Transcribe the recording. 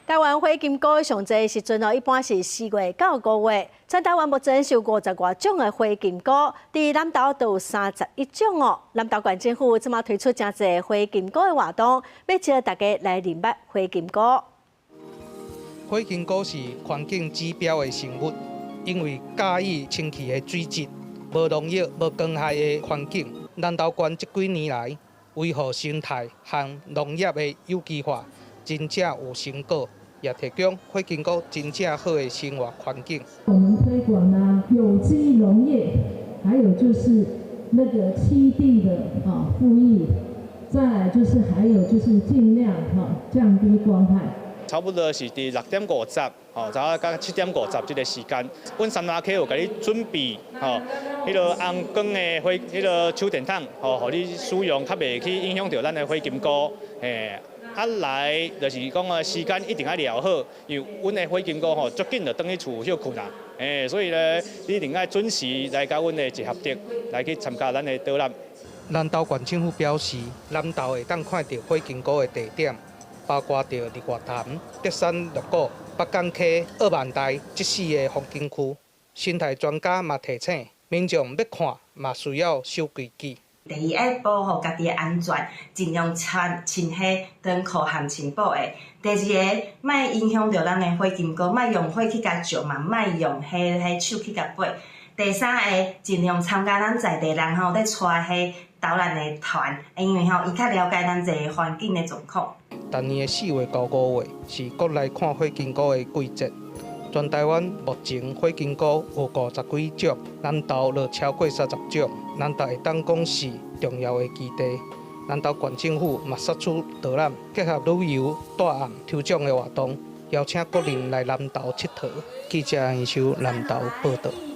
台灣火金姑上濟時陣哦，一般是4月到5月。全台灣目前是有50外種的火金菇，佇南投就有31種哦。南投縣政府這馬推出誠濟火金菇的活動，欲招大家來認捌火金菇。火金菇是環境指標的生物，因為佮意清氣的水質、無農藥、無光害的環境。南投縣這幾年來維護生態和農業的有機化，真正有成果。也提供火金菇真正好的生活環境。我們推廣啊有機農業，還有就是那個棲地的啊復育，再來就是還有就是盡量哈降低光害。差不多是佇6點50，吼，早到7點50這個時間，阮杉林溪有共你準備，吼，彼个紅光的火，彼个手電筒，吼，予你使用，較袂去影響著咱的火金菇，嘿。啊來，就是講啊，時間一定愛抓好，因為阮的火金菇吼，足緊就轉去厝歇睏啦，欸，所以咧，你一定愛準時來到阮的集合點來去參加咱的導覽。南投縣政府表示，南投會當看著火金菇的地點，包括著日月潭、德山綠谷、北港溪、僫萬台這四个風景區。生態專家嘛提醒，民眾欲看嘛需要守規矩。第一，愛保護家己的安全，盡量穿穿彼長褲和穿布的。第二个，莫影響著咱的火金菇，莫用火去共照嘛，莫用彼手去共拔。第三个，盡量參加咱在地人吼咧帶彼導覽的團，因為吼伊較了解咱這个環境的狀況。逐年的4月到5月是國內看火金菇的季節。全台灣目前火金菇有50幾種，南投就超過30種。南投會當講是重要的基地。南投縣政府嘛釋出導覽，結合旅遊、帶案、抽獎的活動，邀請國人來南投𨑨迌。記者楊秀南投報導。